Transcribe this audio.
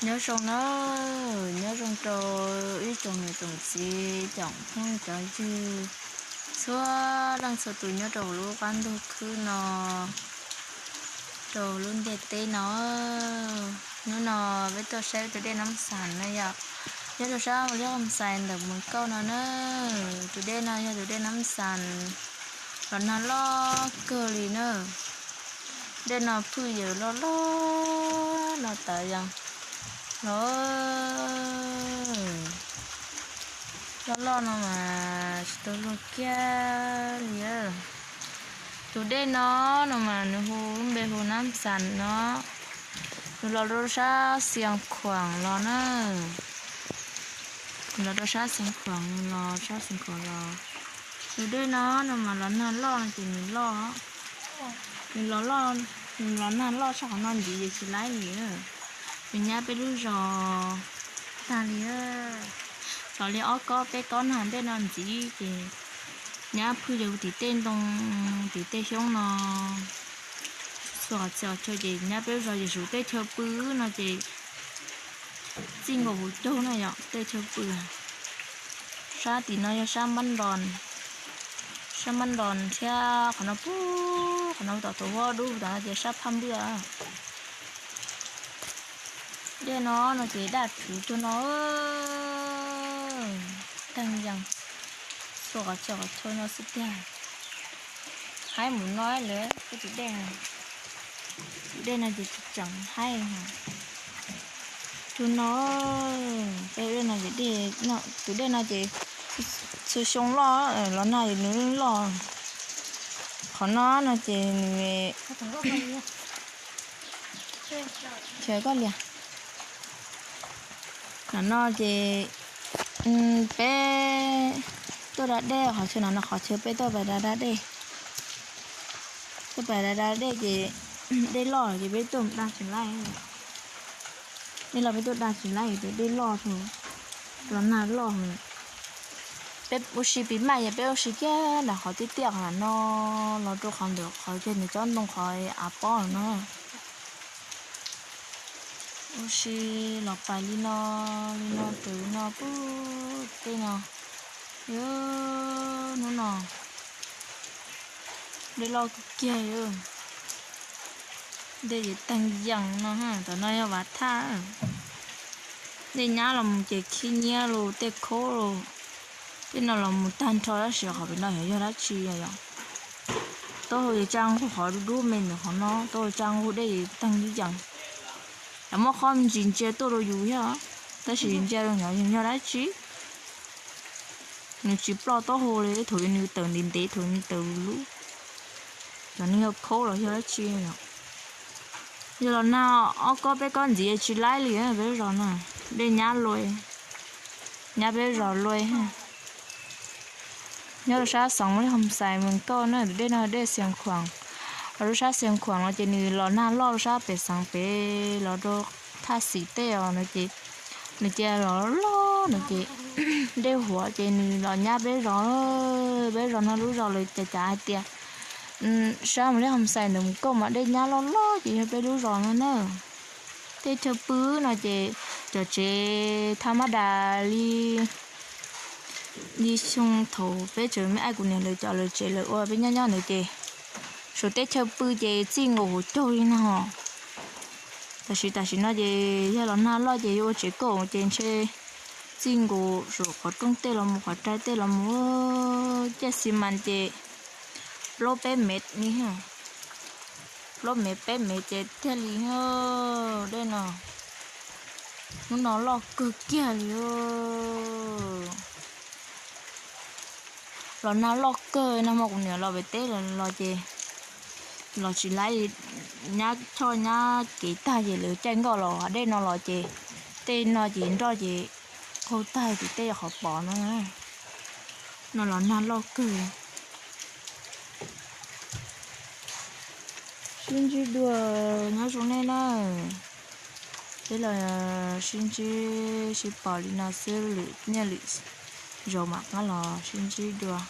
Nyob zoo na, nyob zoo rau ib tsoom niam tsoom txiv, tsoom phooj cov ywg, txhua leej txhua tus nyob rau lub qab ntuj khwb no, rau lub ntiaj teb no. Hnub no peb tuaj saib peb tus dej Nab Xas na yom. Nyob rau sab Mus Liab Hom Xais ntawm Mus Kauj no na. Tus dej no yog tus dej Nab Xas, los nag loj kawg li na. Dej no phwj yawm loj loj no tawv yom, los loj loj no mas tsis tau luag kiag li. Tus dej no, no mas nws hu lub npe hu Nab Xas no. Nws los rau sab Xiav Khuam los na. Nws los rau sab Xiav Khuam, nws los sab Xiav Khuam los. Tus dej no, no mas los nag loj no ces nws loj, nws los loj, nws los nag loj tshaj qhov no ntxiv ces tsis laib li. Nws nyab peb lub zos tag li, los li ob kob peb kob nag dej no ntxiv ces nyab phwj yawm tim tej ntoo, tim tej xyoob no xua qhov txhia qhov chaw ces nyab peb lub zos ces suav tej chaw pw no ces txij nkaus huv caug na yom, tej chaw pw. Sab tim no yog sab Npab Nros, sab Npab Nros thiab qhov no pub, qhov no tom tus huab dub tom no ces sab Phaj Npwj. Dej no no ces daj rhuv cuag no, teeg yees, xua qhov txhia qhov chaw no xwb tiag. Haib mus no lawm peb tus dej, tus dej no ces tseem haib cuag no. Peb tus dej no ces, tus dej no ces txhua xyoo loj, los nag nws loj. Qhov no no ces nws, koj lias, qhov no ces peb tuaj da dej, qhov chaw no no qhov chaw peb tuaj pais da da dej. Tuaj pais da da dej ces dej loj ces peb tuaj da tsis laib. Dej loj peb tuaj da tsis laib ces dej loj, los nag loj. Peb ua si pis maj yog peb ua si kiag nram qhov tiaj tiaj qhov no los rau qhov ntawm qhov chaw nws tsob ntoo qhov av pob no. Ua si los pais li no, li no raws li no pub tej no. Hnub no dej loj kawg kiag, dej ces teeg yees no. Tom no yog Vaj Thaj. Dej nyab los mus ces khib nyiab los tej khaub los, tej no los mus tag nrho tab sis qhov pem no yog dab tsi yom. Taub hau ces tsa nqug qhov dub dub me ntawm qhov no, taub hau tsa nqug dej teeg yees. Lawv muab qhov me ntsis ntsia tuaj rau yus thiab, tab sis ntsia rau no yog dab tsi. Nws tsis ploj taub hau li, thaum nws tawm ntev ntev, thaum nws tawm lub, cov nws yog khaub los yog dab tsi. Yog los nag ob kob peb kob ntxiv tsis laib li peb zos no. Dej nyab loj, nyab peb zos loj. Nyob rau sab xeev Mus Liab Hom Xais Moos Kauj na, tus dej no dej Xiav Khuam. Los rau sab Xiav Khuam no ces nws los nag loj rau sab pem xeev pem los rau Thaj Xis tej os no ces, nws cia los loj no ces dej huam ces nws los nyab peb zos, peb zos no lub zos lawv cav cav hais tias sab Mus Liab Hom Xais ntawm Moos Kauj mas dej nyab loj loj ces yog peb lub zos no na. Tej chaw pw no ces cov tsev thaj mab das li, li xyoo thaum peb tseem me aib kuv niam lawv cov lawv tsev lawv ua peb nyob nyob ntawd ces suav tej chaw pw ces txij nkaus huv caug li no. Tam sim tam sim no ces yog los nag loj ces yuav ua tsev kaum ces ntshe txij nkaus suav qhov rooj tej los mus qhov rai tej los mus, ciaj xi mas ces plaub peb mev li, plaub mev peb mev ces thiaj li. Dej no hnub no loj kawg kiag li. Los nag loj kawg, nag hmo kuv niam los pem teb los ces los tsis laib li, nyab choj nyab kev tag ces lawv caij nkoj los dej no los ces tej no ces nroj ces qaug tag tim tej qhov pom no. No los nag loj kawg. Sib ntsib dua, nyob zoo nej na. Peb los sib ntsib sib pom li no xwb, lwm niaj lwm zaus mam qab los sib ntsib dua.